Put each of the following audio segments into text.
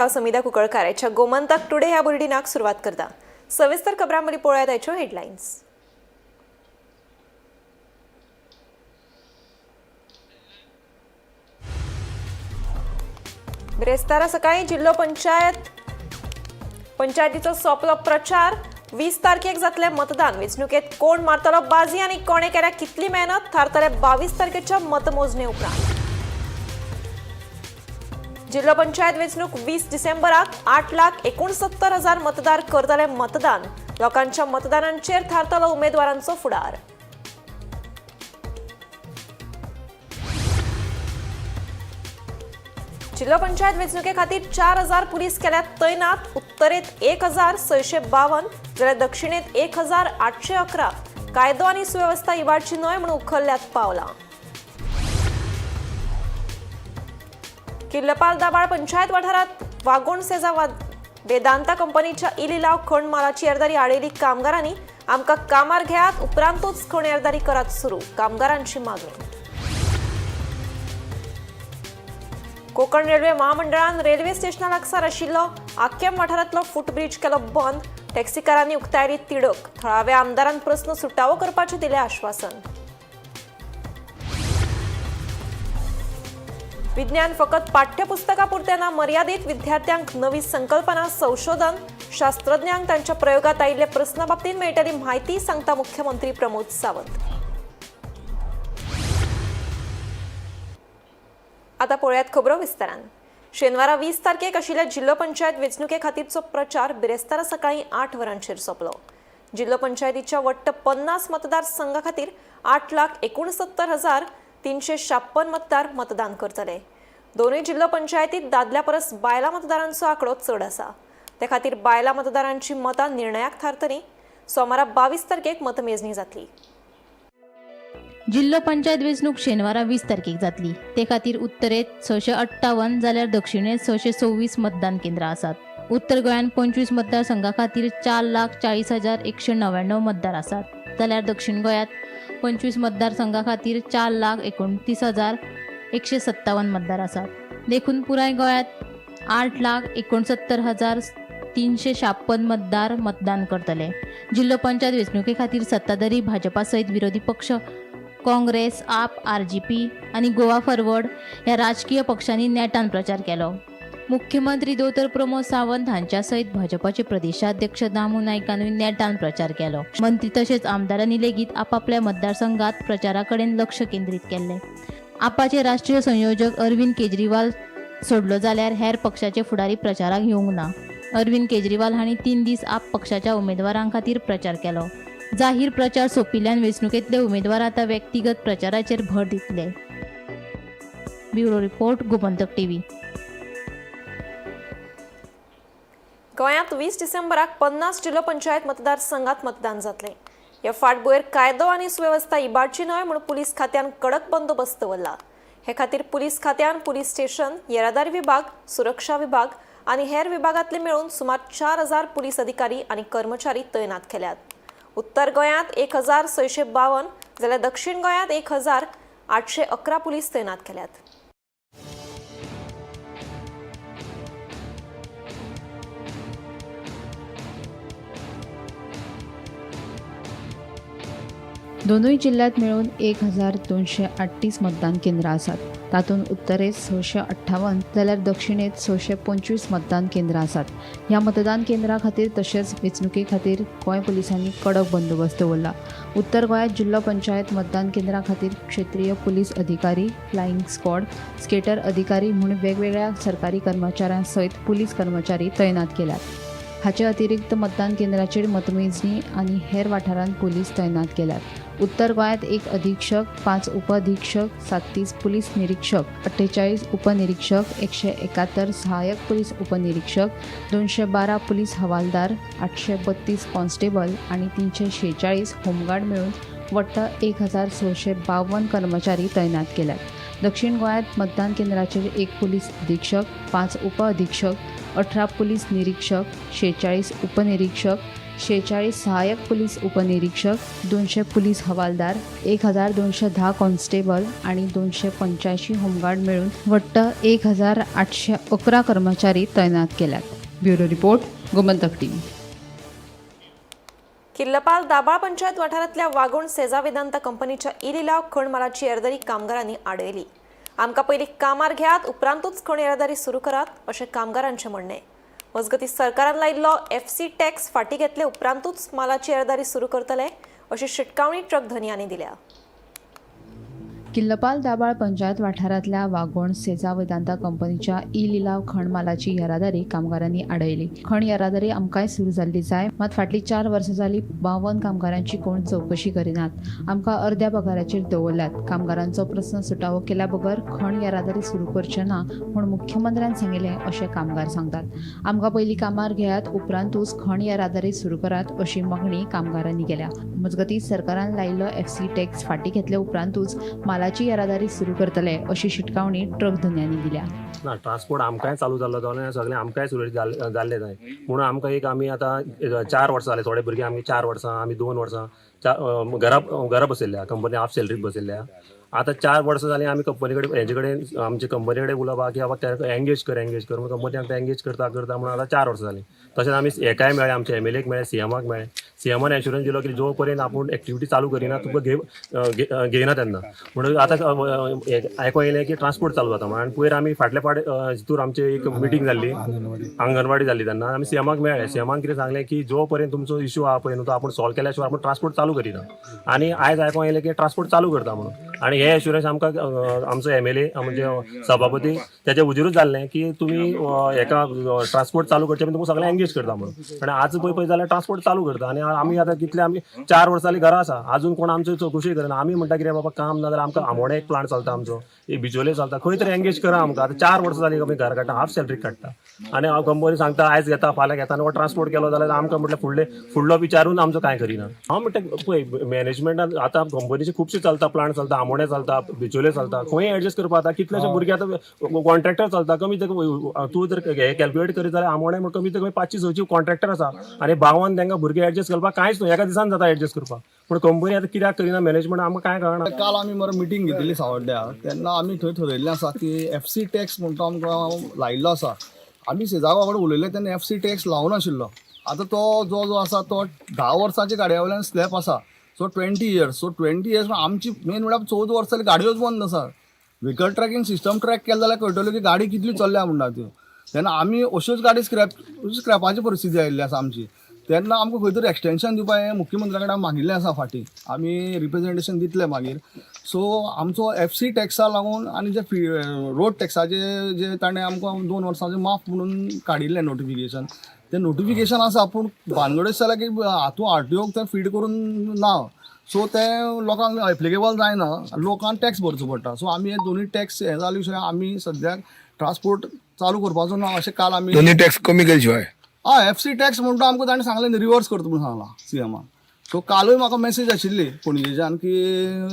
हांव समिधा कुंकळकार आयच्या गोमंतक टुडे ह्या बुलेटिनाक सुरवात करता. सविस्तर खबरां मदीं पळोवया आयच्यो हेडलायन्स. बिरेस्तारा सकाळी जिल्हो पंचायतीचो सोंपलो प्रचार. 20 तारखेक जातलें मतदान. वेंचणुकेत कोण मारतलो बाजी आनी कोणे केल्या कितली मेहनत थारतले 22 तारखेच्या मतमोजणे उपरांत. जिल्हो पंचायत वेंचणूक 20 डिसेंबराक 8,69,000 मतदार करतले मतदान. लोकांच्या मतदानांचेर थारतलो उमेदवारांचो फुडार. जिल्हो पंचायत वेंचणुके खातीर 4,000 पुलीस केल्यात तैनात. उत्तरेत 1,652 जाल्यार दक्षिणेत 1,811. कायदो आनी सुवेवस्था इबाडची न्हय म्हूण उखल्ल्यात पावलां. किल्लपाल दाबाळ पंचायत वाठारात वागोण सेजा वेदांता कंपनीच्या इलिलाव खण मालाची येरादारी आडयली कामगारांनी. आमकां कामार घेयात उपरांतूच खण येरादारी करात सुरू, कामगारांची मागणी. कोकण रेल्वे महामंडळान रेल्वे स्टेशना लागसार आशिल्लो आक्यम वाठारांतलो फुटब्रिज केलो बंद. टॅक्सीकारांनी उक्तायली तिडक. थळाव्या आमदारान प्रस्न सुटावो करपाचें दिलें आश्वासन. विज्ञान फकत पाठ्यपुस्तका पुरतें ना मर्यादीत. विद्यार्थ्यांक नवी संकल्पना, संशोधन, शास्त्रज्ञांक तांच्या प्रयोगात आयिल्ले प्रस्ना बाबतींत मेळटली म्हायती, सांगता मुख्यमंत्री प्रमोद सावंत. आता पळयात खबरो विस्तारान. शेनवारा 20 तारखेक आशिल्ल्या जिल्हो पंचायत वेंचणुके खातीरचो प्रचार बिरेस्तारा सकाळी 8 वरांचेर सोंपलो. जिल्हो पंचायतीच्या वट्ट 50 मतदारसंघा खातीर 8,69,356 मतदार मतदान करतले. दोनूय जिल्हो पंचायतीत दादल्या परस बायलां मतदारांचो आंकडो चड आसा. ते खातीर बायलां मतदारांची मतां निर्णयाक थारतली. सोमारा 22 तारखेक मतमेजणी जातली. जिल्हो पंचायत वेंचणूक शेनवारा 20 तारखेक जातली. ते खातीर उत्तरेत 658 जाल्यार दक्षिणेत 626 मतदान केंद्रां आसात. उत्तर गोंयांत 25 मतदारसंघा खातीर 4,40,199 मतदार आसात, जाल्यार दक्षिण गोंयांत 25 मतदारसंघा खातीर 4,29,157 मतदार आसात. देखून पुराय गोंयांत 8,69,356 मतदार मतदान करतले. जिल्हो पंचायत वेंचणुके खातीर सत्ताधारी भाजपा सयत विरोधी पक्ष काँग्रेस, आप, आरजीपी आनी गोवा फॉरवर्ड ह्या राजकीय पक्षांनी नेटान प्रचार केलो. मुख्यमंत्री दोतोर प्रमोद सावंत हांच्या सयत भाजपाचे प्रदेशाध्यक्ष दामू नायकानूय नेटान प्रचार केलो. मंत्री तशेंच आमदारांनी लेगीत आपापल्या मतदारसंघात प्रचारा कडेन लक्ष केंद्रीत केल्लें. आपाचे राष्ट्रीय संयोजक अरविंद केजरीवाल सोडलो जाल्यार हेर पक्षाचे फुडारी प्रचाराक येवंक ना. अरविंद केजरीवाल हांणी 3 दीस आप पक्षाच्या उमेदवारां खातीर प्रचार केलो. जाहीर प्रचार सोंपिल्ल्यान वेंचणुकेंतले उमेदवार आतां व्यक्तिगत प्रचाराचेर भर दितले. Bureau report, Gomantak TV. गोंयांत 20 डिसेंबराक 50 जिल्हो पंचायत मतदारसंघात मतदान जातलें. ह्या फाटभुंयेर कायदो आनी सुवेवस्था इबाडची न्हय म्हूण पुलीस खात्यान कडक बंदोबस्त दवरला. हे खातीर पुलीस खात्यान पुलीस स्टेशन, येरादारी विभाग, सुरक्षा विभाग आनी हेर विभागांतले मेळून सुमार 4,000 पुलीस अधिकारी आनी कर्मचारी तैनात केल्यात. उत्तर गोंयांत 1,652 जाल्यार दक्षिण गोंयांत 1,811 पुलीस तैनात केल्यात. दोनूय जिल्ल्यांत मेळून 1,238 मतदान केंद्रां आसात. तातूंत उत्तरेंत 658 जाल्यार दक्षिणेंत 625 मतदान केंद्रां आसात. ह्या मतदान केंद्रां खातीर तशेंच वेंचणुके खातीर गोंय पुलिसांनी कडक बंदोबस्त दवरला. उत्तर गोंयांत जिल्हो पंचायत मतदान केंद्रां खातीर क्षेत्रीय पुलीस अधिकारी, फ्लायिंग स्क्वॉड, स्केटर अधिकारी म्हूण वेगवेगळ्या सरकारी कर्मचाऱ्यां सयत पुलीस कर्मचारी तैनात केल्यात. हाचे अतिरिक्त मतदान केंद्राचेर मतमेजणी आनी हेर वाठारांत पुलीस तैनात केल्यात. उत्तर गोंयांत 1 अधीक्षक, 5 उपअधीक्षक, 37 पुलीस निरीक्षक, 48 उपनिरीक्षक, 171 सहाय्यक पुलीस उपनिरीक्षक, 212 पुलीस हवालदार, 832 कॉन्स्टेबल आनी 346 होमगार्ड मेळून वट्ट 1,652 कर्मचारी तैनात केल्यात. दक्षिण गोंयांत मतदान केंद्राचेर 1 पुलीस अधीक्षक, 5 उपअधीक्षक, 18 पुलीस निरीक्षक, 46 उपनिरीक्षक, 46 सहाय्यक पुलीस उपनिरीक्षक, 200 पुलीस हवालदार, 1210 कॉन्स्टेबल आनी 285 होमगार्ड मेळून वट्ट 1811 कर्मचारी तैनात केल्यात. Bureau report, Gomantak TV. Killapal Dabhal panchayat वाठारांतल्या वागोण सेजा वेदांता कंपनीच्या इलिलाव खण मालाची येरादारी कामगारांनी आडयली. आमकां पयलीं कामार घेयात, उपरांतूच खण येरादारी सुरू करात अशें कामगारांचें म्हणणें. मजगतीं सरकारान लायिल्लो एफसी टॅक्स फाटीं घेतले उपरांतूच मालाची येरादारी सुरू करतले अशी शिटकावणी ट्रक धनयांनी दिल्या. किल्लपाल दाबाळ पंचायत वाठारांतल्या वागोण सेजा वेदांता कंपनीच्या ई लिलाव खण मालाची येरादारी कामगारांनी आडयली. खण येरादारी आमकांय सुरू जाल्ली जाय, मात फाटलीं 4 वर्सां जाली 52 कामगारांची कोण चवकशी करिनात. आमकां अर्द्या पगाराचेर दवरल्यात. कामगारांचो प्रस्न सुटावो केल्या बगर खण येरादारी सुरू करचे ना म्हूण मुख्यमंत्र्यान सांगिल्लें अशें कामगार सांगतात. आमकां पयलीं कामार घेयात, उपरांतूच खण येरादारी सुरू करात अशी मागणी कामगारांनी केल्या. मजगतीं सरकारान लायिल्लो एफसी टॅक्स फाटीं घेतले उपरांतूच मालाची येरादारी सुरू करतले अशी शिटकावणी ट्रक धनयांनी दिल्या. ना, ट्रान्सपोर्ट आमकांय चालू जाल्लो तो आनी सगळें आमकांय सुरळीत जाल्लें जाय म्हणून आमकां एक आमी आतां 4 वर्सां जालीं, थोडे भुरगे आमगे 4 वर्सां, आमी 2 वर्सां घरा घरा बसयल्ल्या, कंपनी हाफ सॅलरीक बसयल्ल्या. आतां 4 वर्सां जालीं आमी कंपनी कडेन, हेजे कडेन, आमचे कंपनी कडेन उलोवपाक की बाबा ताका एंगेज कर, एंगेज कर म्हणून. कंपनी आमकां एंगेज करता करता म्हणून आतां 4 वर्सां जालीं. तशेंच आमी हेकाय मेळ्ळे, आमच्या एमएलएक मेळ्ळे, सीएमाक मेळ्ळे. सीएमान एश्युरन्स दिलो की जो पर्यंत आपूण एक्टिविटी चालू करिना तुका घेयना तेन्ना. म्हणून आतां आयकोंक येयलें की ट्रान्सपोर्ट चालू जाता म्हणून. आनी पयर आमी फाटले फाट हितूर आमची एक मिटींग जाल्ली, अंगणवाडी जाल्ली, तेन्ना आमी सीएमाक मेळ्ळे. सीएमान कितें सांगलें की जो पर्यंत तुमचो इशू आहा पळय न्हू तो आपूण सॉल्व केल्या शिवाय आपूण ट्रान्सपोर्ट चालू करिना. आनी आयज आयकोंक येयलें की ट्रान्सपोर्ट चालू करता म्हणून. आनी हे एश्युरन्स आमकां आमचो एमएलए म्हणजे सभापती तेच्या हुजीरूच जाल्लें की तुमी हेका ट्रान्सपोर्ट चालू करचे पयलीं तुमकां सगळें एंगेज करता म्हणून. आनी आज पळय पळय जाल्यार ट्रान्सपोर्ट चालू करता. आनी आमी आतां कितले आमी 4 वर्सां जालीं घरा आसा, आजून कोण आमच्यो चवकशी करना. आमी म्हणटा कितें बाबा काम ना जाल्यार आमकां आमोणें एक प्लांट चलता आमचो, एक बिजोले चलता, खंय तरी एंगेज करा आमकां. आतां 4 वर्सां जालीं आमी घर काडटा, हाफ सॅलरी काडटा. आनी हांव कंपनी सांगता आयज घेता फाल्यां घेता आनी हो ट्रान्सपोर्ट केलो जाल्यार आमकां म्हटल्यार फुडलो विचारून आमचो कांय करिना. हांव म्हणटा पळय मॅनेजमेंटान आतां कंपनीचे खुबशे चलता, प्लांट चलता, आमोणे चलता, बिचोले चलता, खंय एडजस्ट करपा. आतां कितलेशे भुरगे आतां कॉन्ट्रॅक्टर चलता, कमी ते तूं जर हे कॅल्क्युलेट करीत जाल्यार आमोणे म्हण कमी ते कमी 500-600 कॉन्ट्रॅक्टर आसा आनी 52 तांकां भुरगे एडजस्ट करपाक कांयच न्हू, एका दिसान जाता एडजस्ट करपाक. पूण कंपनी आतां कित्याक करिना मॅनेजमेंट आमकां कांय कळना. काल आमी मरे मिटींग घेतिल्ली सावड्ड्या, तेन्ना आमी थंय थरयल्लें आसा की एफ सी टॅक्स म्हणटा आमकां लायिल्लो आसा. आमी सेजागांवा कडेन उलयले तेन्ना एफ सी टॅक्स लावनाशिल्लो. आतां तो जो जो आसा तो 10 वर्सांच्या गाडया वयल्यान स्लॅब आसा, सो 20 इयर्स. सो 20 इयर्स आमची मेन म्हळ्यार 14 वर्सां जाली गाडयोच बंद आसा. व्हेकल ट्रॅकिंग सिस्टम ट्रॅक केलें जाल्यार कळटलें की गाडी कितली चल्ल्या म्हणटा त्यो. तेन्ना आमी अश्योच गाडी स्क्रॅपाची परिस्थिती आयिल्ली आसा आमची. तेन्ना आमकां खंय तरी एक्सटेंशन दिवपा हें मुख्यमंत्र्या कडेन आमी मागिल्लें आसा, फाटीं आमी रिप्रेजेंटेशन दितले मागीर. सो आमचो एफ सी टॅक्सा लागून आनी जे फी रोड टॅक्साचे जे ताणें आमकां 2 वर्सांचे माफ म्हणून काडिल्लें नोटिफिकेशन, तें नोटिफिकेशन आसा पूण भानगड अशें जालें की हातूंत आर टी ओक तें फीड करून ना, सो तें लोकांक एप्लिकेबल जायना, लोकांक टॅक्स भरचो पडटा. सो आमी हे दोनूय टॅक्स हें जाले शिवाय आमी सद्याक ट्रान्सपोर्ट चालू करपाचो ना अशें काल आमी दोन्ही टॅक्स कमी केले शिवाय. हय, एफ सी टॅक्स म्हणटा आमकां ताणें सांगलें न्ही रिवर्स करता म्हणून सांगलां सीएमान. सो कालूय म्हाका मॅसेज आशिल्ली पणजेच्यान की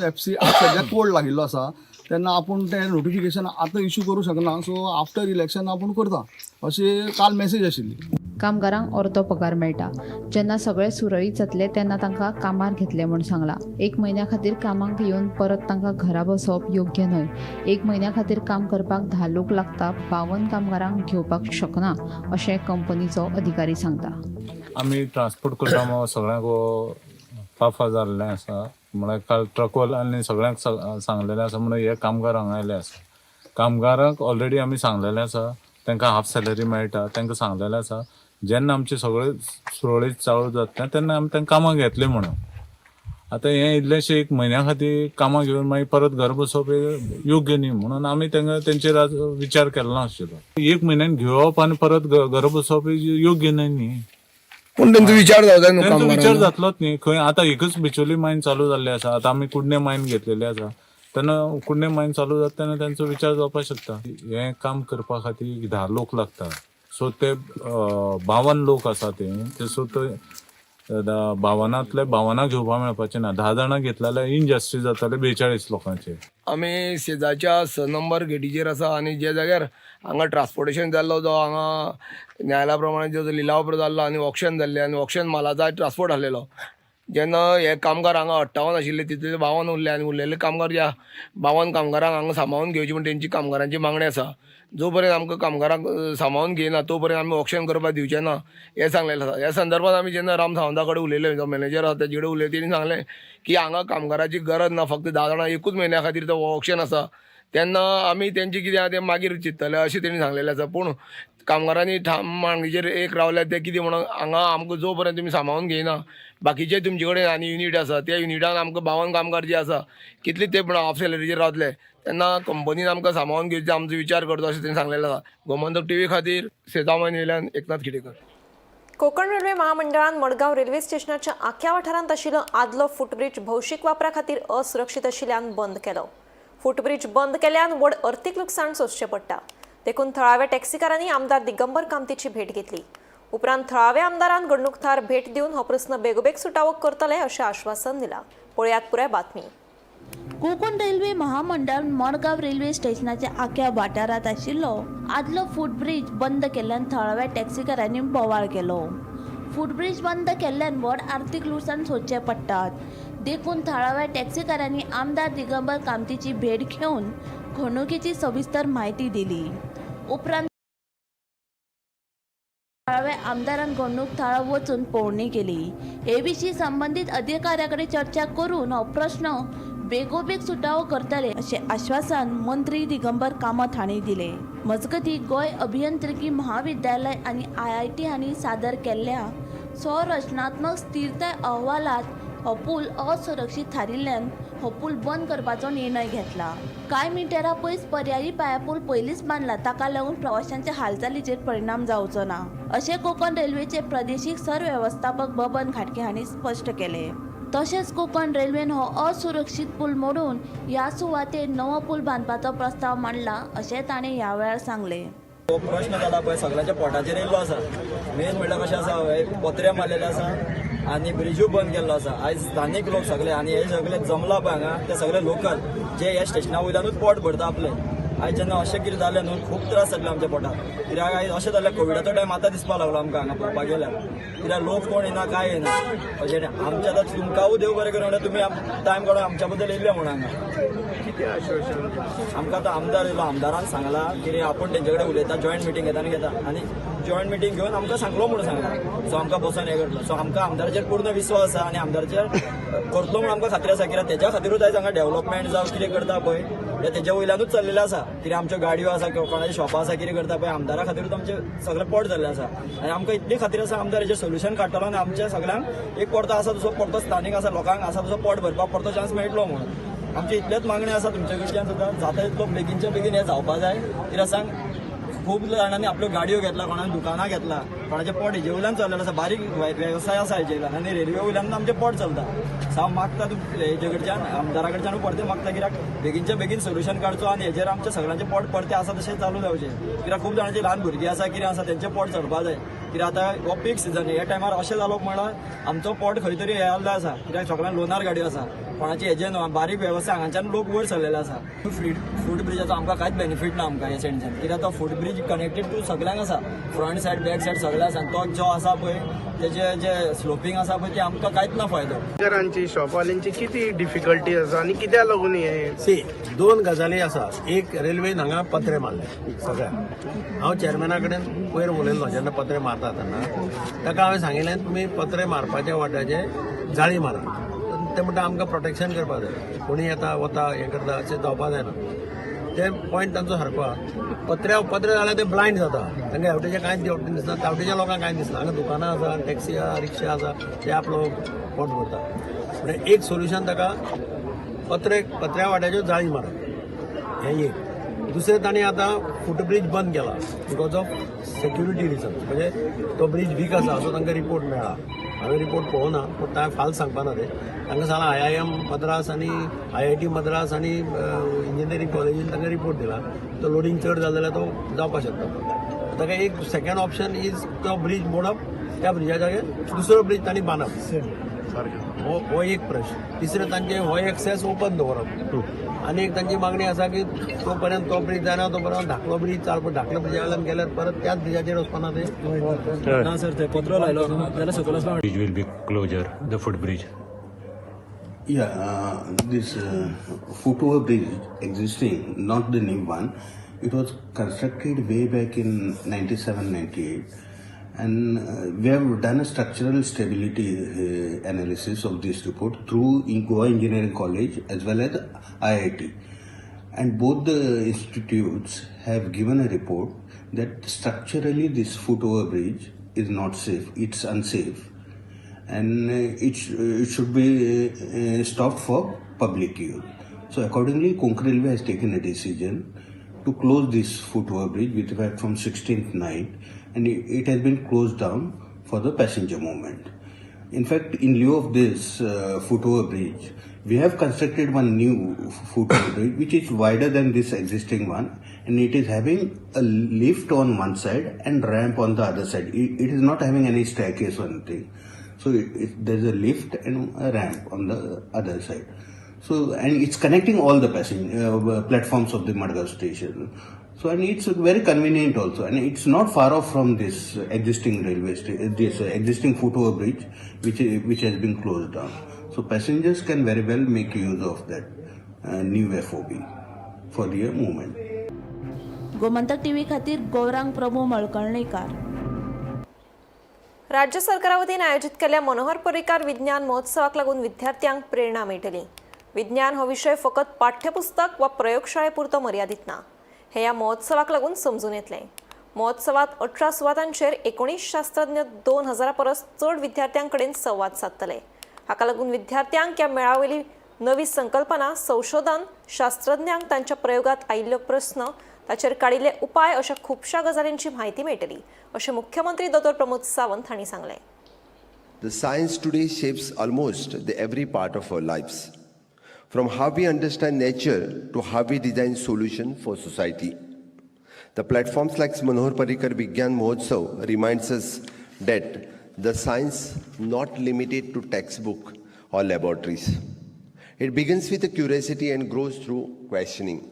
एफ सी सद्याक कोड लागिल्लो आसा तेन्ना आपूण तें नोटिफिकेशन आतां इशू करूं शकना, सो आफ्टर इलेक्शन आपूण करता अशी काल मॅसेज आशिल्ली. कामगारांक अर्दो पगार मेळटा. जेन्ना सगळें सुरळीत जातलें तेन्ना तांकां कामार घेतले म्हूण सांगलां. 1 म्हयन्या खातीर कामाक येवन परत तांकां घरा बसोवप योग्य न्हय. 1 म्हयन्या खातीर काम करपाक 10 लोक लागता, 52 कामगारांक घेवपाक शकना अशें कंपनीचो अधिकारी सांगता. आमी ट्रान्सपोर्ट करता सगळ्यांक फाफा जाल्लें आसा. म्हळ्यार काल ट्रकवाल्यांनी सगळ्यांक सांगलेलें आसा म्हणून हे कामगार हांगा आयले आसा. कामगारांक ऑलरेडी आमी सांगलेलें आसा, तांकां हाफ सॅलरी मेळटा. तांकां सांगलेलें आसा जेन्ना आमचें सगळें सुरळीत चालू जातलें तेन्ना आमी तांकां कामाक घेतलें म्हणून. आतां हें इल्लेशें 1 म्हयन्या खातीर कामाक घेवन मागीर परत घर बसोवप हें योग्य न्ही म्हणून आमी तांकां तेंचेर आज विचार केलो नाशिल्लो. 1 म्हयन्यान घेवप आनी परत घर बसोवप हें योग्य न्हय न्ही. पूण तेंचो विचार जावं जाय न्हू तेंचो विचार कामगारांनो. जातलोच न्ही खंय. आतां एकच बिचोली मायन चालू जाल्ली आसा, आतां आमी कुडणे मायन घेतलेली आसा, तेन्ना कुडणे मायन चालू जाता तेन्ना तेंचो विचार जावपाक शकता. हें काम करपा खातीर 10 लोक लागता, सो ते 52 लोक आसा ते सो ते बावनांतले 52 घेवपाक मेळपाचें ना. 10 जाणां घेतले जाल्यार इनजस्टीस जाताले 42 लोकांचे. आमी शेजारच्या 6 नंबर गेटीचेर आसा आनी जे जाग्यार हांगा ट्रान्सपोर्टेशन जाल्लो जो हांगा न्यायालया प्रमाणे जो लिलाव जाल्लो आनी ऑक्शन जाल्लें आनी ऑक्शन मालाचो ट्रान्सपोर्ट आसलेलो. जेन्ना हे कामगार हांगा 58 आशिल्ले तितले 52 उरले आनी उरलेले कामगार ज्या 52 कामगारांक हांगा सांबाळून घेवचे म्हण तेंची कामगारांची मागणी आसा. जो पर्यंत आमकां कामगारांक सांबाळून घेयना तो पर्यंत आमी ऑक्शन करपाक दिवचे ना हें सांगलेलें आसा. ह्या संदर्भात आमी जेन्ना राम सावंता कडेन उलयले, जो मॅनेजर आसा तेजे कडेन उलयले, तेणी सांगलें की हांगा कामगाराची गरज ना, फक्त 10 जाणां एकूच म्हयन्या खातीर तो ऑक्शन आसा. तेन्ना आमी तेंचे कितें आहा तें मागीर चिंततले अशें तेणी सांगलेलें आसा. पूण कामगारांनी ठाम मागणीचेर एक रावल्यात ते कितें म्हणून हांगा आमकां जो पर्यंत तुमी सांबाळून घेयना बाकीचे तुमचे कडेन आनी युनीट आसा त्या युनिटान आमकां 52 कामगार जे आसा कितले ते पण हाफ सॅलरीचेर रावतले तेन्ना कंपनीन आमकां सांबाळून घेवचे आमचो विचार करचो अशें तेणी सांगलेलें आसा. गोमंतक टीव्ही खातीर सेतामायन एकनाथ खिडेकर. कोकण रेल्वे महामंडळान मडगांव रेल्वे स्टेशनाच्या आख्या वाठारांत आशिल्लो आदलो फुटब्रिज भौशीक वापरा खातीर असुरक्षीत आशिल्ल्यान बंद केलो. फुटब्रिज बंद केल्यान व्हड अर्थीक लुकसाण सोंसचें पडटा. देखून थळाव्या टॅक्सीकारांनी आमदार दिगंबर कामतीची भेट घेतली. उपरांत थळाव्या आमदारान घडणूक थळार भेट दिवन हो प्रस्न बेगोबेग सुटावो करतले अशें आश्वासन दिलां. पळयात पुराय बातमी. कोकण रेल्वे महामंडळान मडगांव रेल्वे स्टेशनाच्या आख्या वाठारांत आशिल्लो आदलो फुटब्रिज बंद केल्ल्यान थळाव्या टॅक्सीकारांनी बोवाळ केलो. फुटब्रिज बंद केल्ल्यान व्हड आर्थीक लुकसाण सोंसचें पडटात. देखून थळाव्या टॅक्सीकारांनी आमदार दिगंबर कामतीची भेट घेवन घडणुकेची सविस्तर म्हायती दिली. उपरांत थळाव्या आमदारान घडणूक थळार वचून पळोवणी केली. हे विशीं संबंदीत अधिकाऱ्या कडेन चर्चा करून हो प्रश्न बेगोबेग सुटावो करतले अशें आश्वासन मंत्री दिगंबर कामत हांणी दिलें. मजगतीं, गोंय अभियंत्रिकी महाविद्यालय आनी IIT हांणी सादर केल्ल्या संरचनात्मक स्थिरताय अहवालांत हो पूल असुरक्षीत थारिल्ल्यान हो पूल बंद करपाचो निर्णय घेतला. कांय मिटरां पयस पर्यायी पायापूल पयलींच बांदला, ताका लागून प्रवाशांच्या हालचालीचेर परिणाम जावचो ना अशें कोकण रेल्वेचे प्रदेशीक सरवेवस्थापक बबन घाटगे हांणी स्पश्ट केलें. तशेंच कोकण रेल्वेन हो असुरक्षीत पूल मोडून ह्या सुवातेर नवो पूल बांदपाचो प्रस्ताव मांडला अशें ताणें ह्या वेळार सांगलें. हो प्रश्न जाला पळय सगळ्यांच्या पोटाचेर येयल्लो आसा. मेन म्हणल्यार कशें आसा, हे पत्रे मारलेले आसा आनी ब्रिजूय बंद केल्लो आसा. आयज स्थानीक लोक सगळे आनी हे सगळे जमला पळय हांगा ते सगळे लोकल जे ह्या स्टेशना वयल्यानूच पोट भरता आपले. आयज जेन्ना अशें कितें जालें न्हू खूब त्रास जातले आमच्या पोटाक. कित्याक आयज अशें जालें कोविडाचो टायम आतां दिसपाक लागलो आमकां हांगा पळोवपाक गेल्यार. कित्याक लोक कोण येना काय येना अशें आमच्या आतां तुमकांय देव बरें करूं म्हणल्यार तुमी टायम काडून आमच्या बद्दल येयल्ले म्हणून हांगा. आमकां आतां आमदार येयलो, आमदारान सांगलां कितें आपूण तेंचे कडेन उलयता, जॉयंट मिटींग घेता आनी घेता आनी जॉयंट मिटींग घेवन आमकां सांगलो म्हणून सांगलां. सो आमकां बसोन हें करतलो. सो आमकां आमदाराचेर पूर्ण विस्वास आसा आनी आमदाराचेर करतलो म्हणून आमकां खात्री आसा. कित्याक तेज्या खातीरूच आयज हांगा डेव्हलपमेंट जावं कितें करता पळय तें तेज्या वयल्यानूच चल्लेलें आसा. कितें आमच्यो गाडयो आसा, कोणाच्यो शॉपां आसा, कितें करता पळय आमदारा खातीरूच आमचें सगळें पोट जाल्लें आसा. आनी आमकां इतली खात्री आसा आमदार हेजेर सोल्युशन काडटलो आनी आमच्या सगळ्यांक एक परतो आसा तसो परतो स्थानीक आसा लोकांक आसा तसो पोट भरपाक परतो चान्स मेळटलो म्हणून आमची इतलेच मागणी आसा तुमचे कडच्यान सुद्दां जाता तितलो बेगीनच्या बेगीन हें जावपा जाय. कित्याक सांग खूब जाणांनी आपल्यो गाडयो घेतला, कोणान दुकानां घेतला, कोणाचें पोट हेजे वयल्यान चल्लेलें आसा. बारीक वेवसाय आसा हेजे वयल्यान आनी रेल्वे वयल्यान आमचें पोट चलता. सो हांव मागता हेजे कडच्यान आमदारा कडच्यान परतें मागता कित्याक बेगीनच्या बेगीन सोल्युशन काडचो आनी हेजेर आमच्या सगळ्यांचें पोट परतें आसा तशें चालू जावचें. कित्याक खूब जाणांची ल्हान भुरगीं आसा कितें आसा तेंचें पोट चलपा जाय. कित्याक आतां हो पीक सिजन ह्या टायमार अशें जालो म्हणल्यार आमचो पोट खंय तरी हें जाल्लो आसा. कित्याक सगळ्यांक लोनार गाडयो आसा, कोणाचे हेजे न्हू बारीक वेवसाय हांगाच्यान लोक वयर सरलेले आसा. फूट ब्रिजाचो आमकां कांयच बेनिफीट ना आमकां हे सायडीच्यान. कित्याक तो फूट ब्रीज कनेक्टेड टू सगळ्यांक आसा, फ्रंट सायड बॅक सायड सगळें आसा. तो जो आसा पळय तेजे जे स्लोपींग आसा पळय ते आमकां कांयच ना फायदो. घरांची शॉपवाल्यांची किती डिफिकल्टी आसा आनी कित्याक लागून हे सी दोन गजाली आसा. एक रेल्वेन हांगा पत्रे मारले सगळ्या. हांव चेअरमॅना कडेन पयर उलयल्लो जेन्ना पत्रे मारता तेन्ना ताका हांवें सांगिल्लें तुमी पत्रे मारपाच्या वाट्याचे जाळी मारा. ते म्हणटा आमकां प्रोटेक्शन करपाक जाय, कोणी येता वता हें करता अशें जावपाक जायना. ते पॉयंट तांचो सारको आहा. पत्रे पत्रे जाल्यार ते ब्लायंड जाता, तांकां हेवटेचें कांयच हेवटेन दिसना, तावटेच्या लोकांक कांय दिसना. हांगा दुकानां आसा, टॅक्सी आहा, रिक्षा आसा, ते आपलो पोट भरता. म्हणजे एक सोल्युशन ताका पत्रे पत्र्या वाट्याच्यो जाळी मारप हें एक. दुसरें तांणी आतां फुटब्रीज बंद केला because of security reason. म्हणजे तो ब्रीज वीक आसा असो तांकां रिपोर्ट मेळ्ळा. हांवें रिपोर्ट पळोवना पूण तांकां फाल्स सांगपाना ते. तांकां सांगलां IIM Madras आनी IIT Madras आनी इंजिनियरींग कॉलेजीन तांकां रिपोर्ट दिला तो लोडींग चड जालें जाल्यार तो जावपाक शकता. ताका एक सेकंड ऑप्शन is तो ब्रीज मोडप, त्या ब्रिजा जाग्यार दुसरो ब्रीज तांणी बांदप, हो हो एक प्रश्न. तिसरें, तांचे हो एक्सेस ओपन दवरप. आनी एक तांची मागणी आसा की तो पर्यंत तो ब्रीज जायना तो पर्यंत धाकलो ब्रीज चालू, धाकलो ब्रिजा वयल्यान गेल्यार परत त्याच ब्रिजाचेर वचपाना ते. ना सर, ते पत्रो लायलो जाल्यार सकयल वचपाक. Bridge will be closure, the footbridge. Yeah, this foot over bridge existing, not the new one, it was constructed way back in 97 98. And we have done a structural stability analysis of this report through in Goa Engineering College as well as IIT. And both the institutes have given a report that structurally this foot over bridge is not safe, it's unsafe and it should be stopped for public use. So accordingly, Konkan Railway has taken a decision to close this foot over bridge with effect from 16th night, and it has been closed down for the passenger movement. In fact, in lieu of this foot over bridge, we have constructed one new foot over bridge which is wider than this existing one, and it is having a lift on one side and ramp on the other side. It is not having any staircase or anything. So there's a lift and a ramp on the other side. So, and it's connecting all the passenger platforms of the Madgaon station. So, and it's very convenient also, and it's not far off from this existing railway station, this existing foot over bridge, which has been closed down. So passengers can very well make use of that new FOB for their movement. Gomantak TV खातीर गौरांग प्रभू मळकर्णेकार. राज्य सरकारा वतीन आयोजीत केल्ल्या मनोहर पर्रीकार विज्ञान महोत्सवाक लागून विद्यार्थ्यांक प्रेरणा मेळटली. विज्ञान हो विशय फकत पाठ्यपुस्तक वा प्रयोगशाळे पुरतो मर्यादीत ना, हे ह्या महोत्सवाक लागून समजून येतलें. महोत्सवात 18 सुवातांचेर 19 शास्त्रज्ञ 2000 परस चड विद्यार्थ्यां कडेन संवाद सादतले. हाका लागून विद्यार्थ्यांक ह्या मेळावयली नवी संकल्पना, संशोधन, शास्त्रज्ञांक तांच्या प्रयोगात आयिल्लो प्रस्न, ताचेर काडिल्ले उपाय अशा खुबश्या गजालींची म्हायती मेळटली, अशें मुख्यमंत्री दोतोर प्रमोद सावंत हांणी सांगलें. The science today shapes almost the every part of our lives. From how we understand nature to how we design solutions for society. The platforms like Manohar Parrikar Vigyan Mahotsav reminds us that the science not limited to textbook or laboratories. It begins with a curiosity and grows through questioning.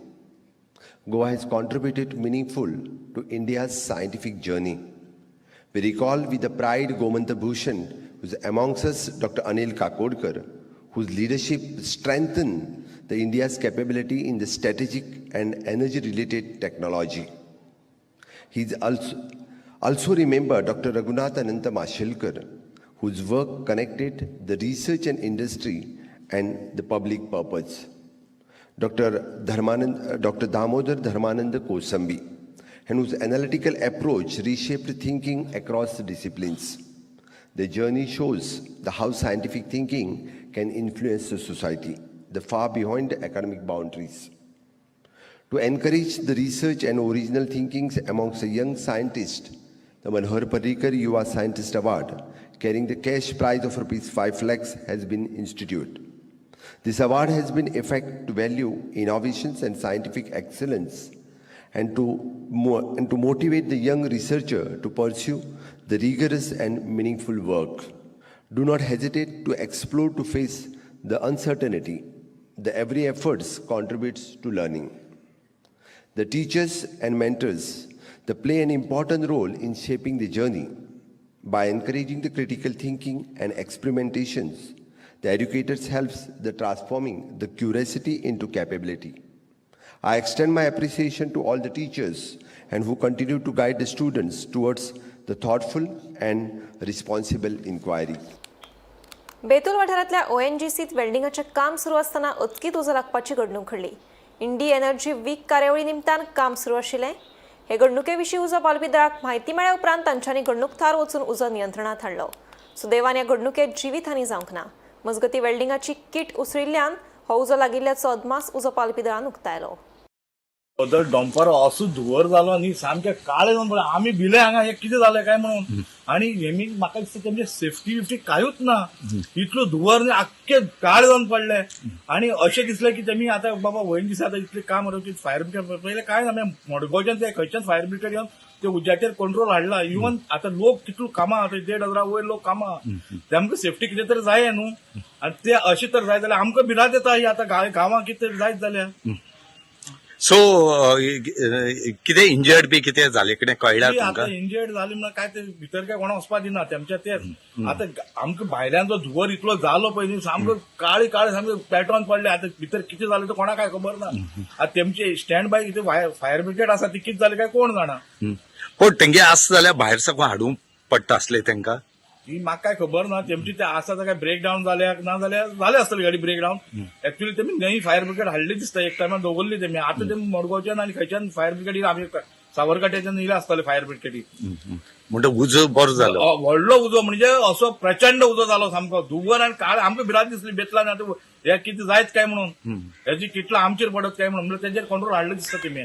Goa has contributed meaningful to India's scientific journey. We recall with the pride Gomant Bhushan, who's amongst us, Dr. Anil Kakodkar, whose leadership strengthened the India's capability in the strategic and energy-related technology. He's also remember Dr. Raghunath Ananta Mashelkar, whose work connected the research and industry and the public purpose. Dr. Damodar Dharmanand Kosambi, and whose analytical approach reshaped thinking across disciplines. The journey shows the how scientific thinking can influence the society, the far beyond academic boundaries. To encourage the research and original thinkings amongst the young scientists, the Manohar Parrikar Yuva Scientist Award, carrying the cash prize of rupees 5 lakhs, has been instituted. This award has been effect to value innovations and scientific excellence and to motivate the young researcher to pursue the rigorous and meaningful work. Do not hesitate to explore, to face the uncertainty. The every efforts contributes to learning. The teachers and mentors, they play an important role in shaping the journey. By encouraging the critical thinking and experimentations, the educators helps the transforming the curiosity into capability. I extend my appreciation to all the teachers and who continue to guide the students towards the thoughtful and responsible inquiry. Betul वाठारांतल्या ओएनजीसीत वेल्डिंगाचें काम सुरू आसतना अचकीत उजो लागपाची घडणूक घडली. इंडी energy week कार्यावळी निमतान काम सुरू आशिल्लें. हे घडणुके विशीं उजो पालोवपी दळाक म्हायती मेळ्ळ्या उपरांत तांच्यांनी घडणूक थळार वचून उजो नियंत्रणात हाडलो. सुदैवान ह्या घडणुकेत जिवीत हानी जावंक ना. मजगतीं, वेल्डिंगाची किट उसळिल्ल्यान हो उजो लागिल्ल्याचो अदमास उजो पालोवपी दळान उक्तायलो. बदल डंपर असो धुंवर जालो न्ही, सामके काळे जावन पडले. आमी भिले हांगा हे कितें जालें काय म्हणून. आनी हेमी म्हाका दिसता तेमचे सेफ्टी बिफ्टी कांयूच ना, इतलो धुंवर न्ही आख्खे काळे जावन पडले. आनी अशें दिसलें की तेमी आतां बाबा वयन दिसा आतां इतलें काम की फायर ब्रिगेड पयलें कांय ना, मडगांवच्यान ते खंयच्यान फायर ब्रिगेड येवन ते उज्याचेर कंट्रोल हाडला. इवन आतां लोक कितलो कामां, आतां 1,500 वयर लोक कामां, तेमकां सेफ्टी कितें तरी जाय न्हू. आनी ते अशें तर जाय जाल्यार आमकां भिरांत येता ही आतां गांवां कितें तरी जायत जाल्यार. सो कितें इंजर्ड बी कितें जाले कितें कळ्ळा तुमकां? इंजर्ड जाले म्हणून काय ते भितर काय कोणा वचपा दिना तेमच्या तेच. आतां आमकां भायल्यान जो धुंवर इतलो जालो पळय सामको काळे काळे सामके पेटोन पडले. आतां भितर कितें जालें तें कोणाक काय खबर ना. आतां तेमचे स्टँड बाय कितें फायर ब्रिगेड आसा ती कितें जालें काय कोण जाणा. पूण तेंगे आसा जाल्यार भायर साकून हाडूंक पडटा आसलें तेंकां? ही म्हाका काय खबर ना. तेमची ते आसा काय ब्रेक डावन जाल्या ना जाल्यार जाले आसतली गाडी ब्रेक डावन. एक्चुअली तेमी नवी फायर ब्रिगेड हाडली दिसता, एक टायमार दवरली तेमी. आतां ते मडगांवच्यान आनी खंयच्यान फायर ब्रिगेड आमी सावरकाट्याच्यान येयले आसतले फायर ब्रिगेडी. म्हणटा उजो बरो जालो, व्हडलो उजो म्हणजे असो प्रचंड उजो जालो सामको धुंवर आनी काळ. आमकां भिरांत दिसली बेतला आतां हे कितें जायत काय म्हणून, हेजी कितलो आमचेर पडत काय म्हणून, तेजेर कंट्रोल हाडले दिसता तेमी.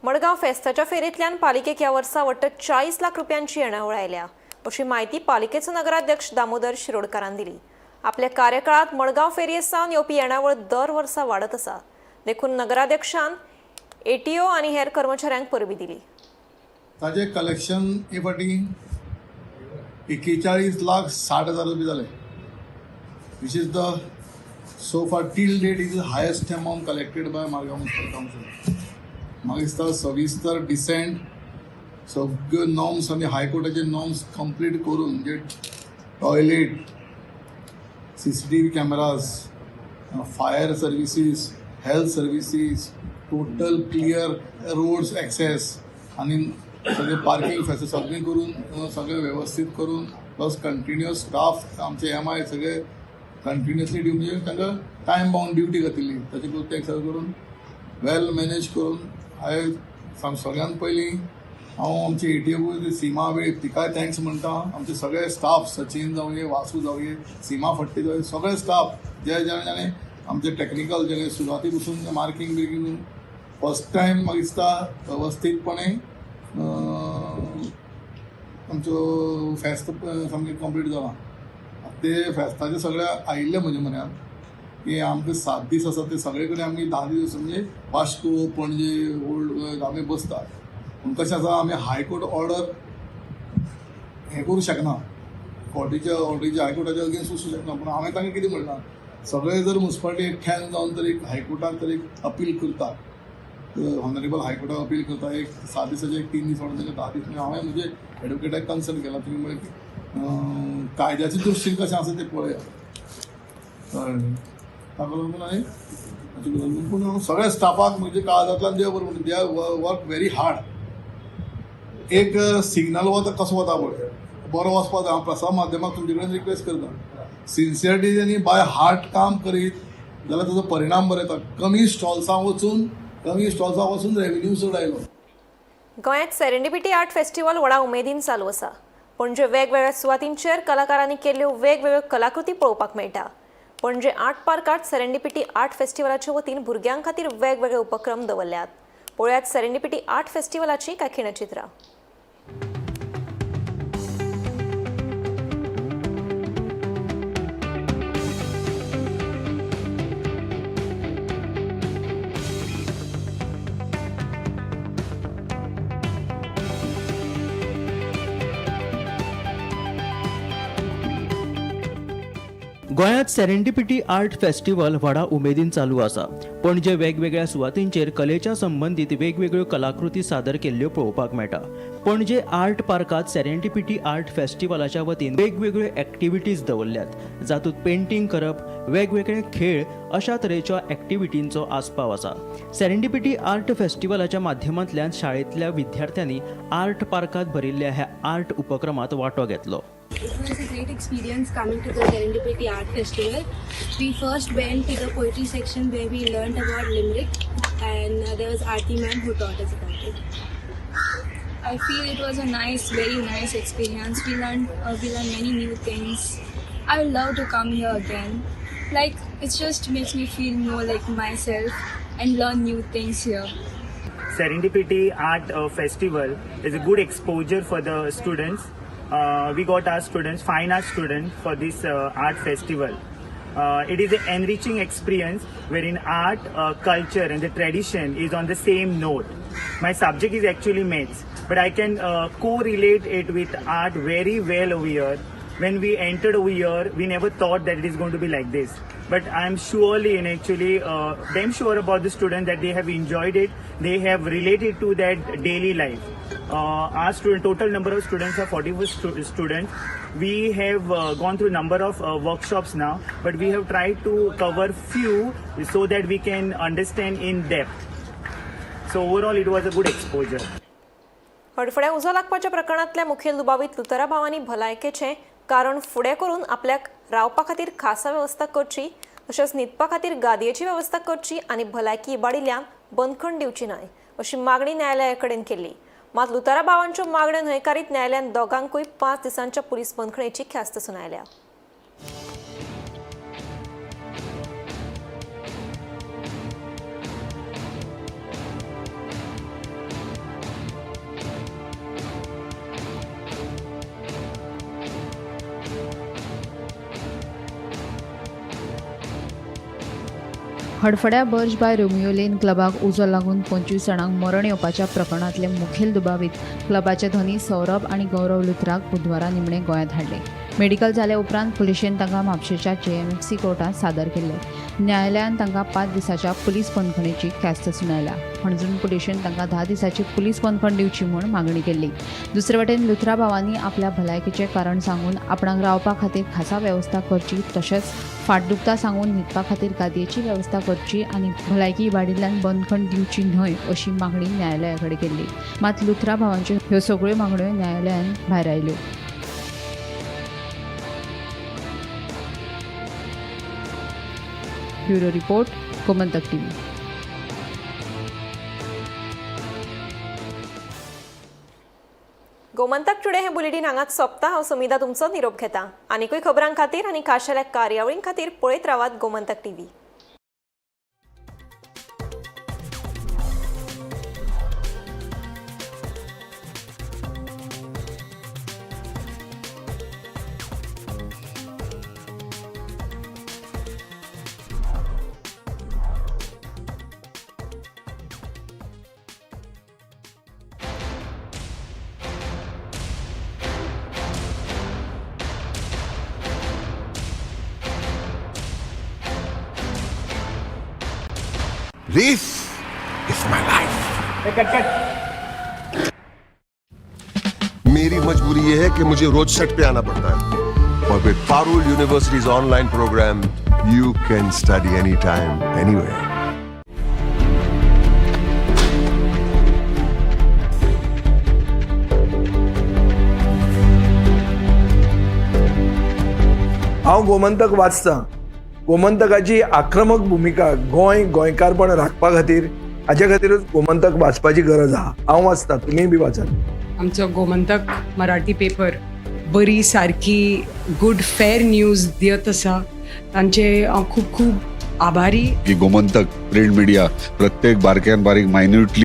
मडगांव फेस्ताच्या फेरींतल्यान पालिकेक ह्या वर्सा वट्ट 40 लाख रुपयांची येणावळ आयल्या अशी माहिती पालिकेचो नगराध्यक्ष दामोदर शिरोडकारान दिली. आपल्या कार्यकाळात मडगांव फेरये सावन येवपी येणावळ दर वर्सा वाडत आसा, देखून नगराध्यक्षान एटीओ आनी हेर कर्मचाऱ्यांक परबी दिली. ताजे कलेक्शन हे फाटी 41,60,000 रुपये जाले, which is the so far till date is the highest amount collected by Margao municipal council. म्हाका दिसता सविस्तर डिसेंट सगळ्यो नॉर्म्स आनी हायकोर्टाचे नॉर्म्स कंप्लीट करून, म्हणजे toilet, CCTV cameras, fire services, health services, total clear roads access आनी सगळे parking facility सगळें करून सगळें वेवस्थीत करून, प्लस कंटिन्युअस स्टाफ आमचे एम I सगळे कंटिन्युअसली ड्युटी, म्हणजे तांकां टायम बाउंड ड्युटी घातिल्ली, ताचे करून ते सगळें करून वेल मॅनेज करून हांवें सगळ्यांत पयलीं हांव आमचे एटीओ सीमा वेळीप तिकाय thanks म्हणटा. आमचे सगळे स्टाफ सचीन जावये, वासू जावये, सीमा फट्टी जावये, सगळे स्टाफ जे जाणें आमचे टॅक्निकल जे सुरवाती पसून मार्किंग बिर्किंग फर्स्ट टायम म्हाका दिसता वेवस्थीतपणे आमचो फेस्त सामकें कंप्लीट जाला. ते फेस्ताचे सगळे आयिल्ले म्हजे म्हऱ्यांत की आमकां 7 दीस आसा ते सगळे कडेन आमी 10 दीस म्हणजे वास्को, पणजे, ओल्ड आमी बसतात. पूण कशें आसा, आमी हायकोर्ट ऑर्डर हें करूं शकना, कोर्टीच्या ऑर्डरीच्या हायकोर्टाच्या अगेन्स्ट वचूं शकना. पूण हांवें तांकां कितें म्हणलां, सगळे जर मुन्सिपालिटी एकठांय जावन तर एक हायकोर्टान तर एक अपील करता, ऑनरेबल हायकोर्टाक अपील करता, एक 7 दिसाचे एक 3 दीस वाडून तांकां 10 दीस. हांवें म्हजे एडवोकेटाक कन्सल्ट केला, तुमी म्हळें की कायद्याचे दृश्टीन कशें आसा तें पळया, कळ्ळें न्ही. ताका लागून हांवें पूण सगळ्या स्टाफाक म्हणजे काळजांतल्यान देव बरें म्हणटा, they work very hard. एक सिग्नल वता कसो वता पळय बरो वचपा जाय. हांव प्रसार माध्यमाक तुमचे कडेन रिक्वेस्ट करता, सिन्सियरिटी आनी बाय हार्ट काम करीत जाल्यार ताजो परिणाम बरो येता. कमी स्टॉल्सां वचून रेवेन्यू चड आयलो. गोंयांत सेरेंडिपिटी आर्ट फेस्टिवल व्हडा उमेदीन चालू आसा. पणजे वेगवेगळ्या सुवातींचेर कलाकारांनी केल्ल्यो वेगवेगळ्यो कलाकृती पळोवपाक मेळटा. पणजे आर्ट पार्कांत सेरेंडिपिटी आर्ट फेस्टिवलाचे वतीन भुरग्यां खातीर वेगवेगळे उपक्रम दवरल्यात. पळयात सेरेंडिपिटी आर्ट फेस्टिवलाची कांय खिणचित्रां. गोंयांत सेरेंडिपिटी आर्ट फेस्टिवल व्हडा उमेदीन चालू आसा. पणजे वेगवेगळ्या सुवातींचेर कलेच्या संबंदीत वेगवेगळ्यो कलाकृती सादर केल्ल्यो पळोवपाक मेळटा. पणजे आर्ट पार्कांत सेरेंडिपिटी आर्ट फेस्टिवलाच्या वतीन वेगवेगळ्यो एक्टिविटीज दवरल्यात, जातूंत पेंटींग करप, वेगवेगळे खेळ अशा तरेच्या एक्टिविटींचो आस्पाव आसा. सेरेंडिपिटी आर्ट फेस्टिवलाच्या माध्यमांतल्यान शाळेंतल्या विद्यार्थ्यांनी आर्ट पार्कांत भरिल्ल्या ह्या आर्ट उपक्रमांत वांटो घेतलो. It was a great experience coming to the Serendipity Art Festival. We first went to the poetry section where we learned about limerick, and there was Aarti ma'am who taught us about it. I feel it was a nice, very nice experience. We learned many new things. I would love to come here again. Like, it just makes me feel more like myself and learn new things here. Serendipity Art Festival is a good exposure for the students. We got our students, fine art students, for this art festival. It is an enriching experience wherein art, culture and the tradition is on the same note. My subject is actually maths, but I can correlate it with art very well over here. When we entered over here, we never thought that it is going to be like this. But I'm surely and actually damn sure about the students that they have enjoyed it. They have related to that daily life. Our student, total number of students are 44 students. We have gone through number of workshops now, but we have tried to cover few so that we can understand in depth. So overall, it was a good exposure. हडफड्या उजो लागपाच्या प्रकरणांतल्या मुखेल दुबावीत लुथरा भावांनी भलायकेचें कारण फुडें करून आपल्याक रावपा खातीर खासा वेवस्था करची, तशेंच न्हिदपा खातीर गादयेची वेवस्था करची आनी भलायकी इबाडिल्ल्यान बंदखण दिवची न्हय अशी मागणी न्यायालया कडेन केल्ली. मात लुथरा भावांच्यो मागण्यो न्हयकारीत न्यायालयान दोगांकूय 5 दिसांच्या पुलीस बंदखणेची ख्यास्त सुनायल्या. हडफड्या बर्ज बाय रोमियो लेन क्लबाक उजो लागून 25 जाणांक मरण येवपाच्या प्रकरणांतले मुखेल दुबावीत क्लबाचे धनी सौरभ आनी गौरव लुथराक बुधवारा निमणे गोंयांत हाडले. मेडिकल जाल्या उपरांत पुलिशेन तांकां म्हापशेच्या JMFC कोर्टांत सादर केल्ले. न्यायालयान तांकां 5 दिसांच्या पुलीस बंदखणेची ख्यास्त सुनायल्या. हणजूण पुलिशेन तांकां 10 दिसांची पुलीस बंदखण दिवची म्हूण मागणी केल्ली. दुसरे वटेन लुथरा भावांनी आपल्या भलायकेचें कारण सांगून आपणाक रावपा खातीर खासा वेवस्था करची, तशेंच फाट दुखता सांगून न्हिदपा खातीर गादयेची वेवस्था करची आनी भलायकी इबाडिल्ल्यान बंदखण दिवची न्हय अशी मागणी न्यायालया कडेन केल्ली. मात लुथरा भावांच्यो ह्यो सगळ्यो मागण्यो न्यायालयान भायरायल्यो. Bureau report, Gomantak TV. Gomantak today हे बुलेटीन हांगाच सोंपता. हांव समिधा तुमचो निरोप घेता. आनीकूय खबरां खातीर आनी खाशेल्या कार्यावळीं खातीर पळयत रावात Gomantak TV. This is my life. Cut cut. मेरी मजबूरी ये है कि मुझे रोज सेट पे आना पड़ता है, और with Parul University's online program, you can study anytime, anywhere. हांव गोमंतक वाचता. गोमंतकाची आक्रमक भुमिका गोंय गोंयकारपण राखपा खातीर, हाजे खातीरूच गोमंतक वाचपाची गरज आहा. हांव वाचता, तुमीय बी वाचात. आमचो गोमंतक मराठी पेपर बरी सारकी गुड फेर न्यूज दियत आसा, तांचे हांव खूब खूब आभारी. की गोमंतक प्रिंट मिडिया प्रत्येक बारक्यान बारीक मायन्युटली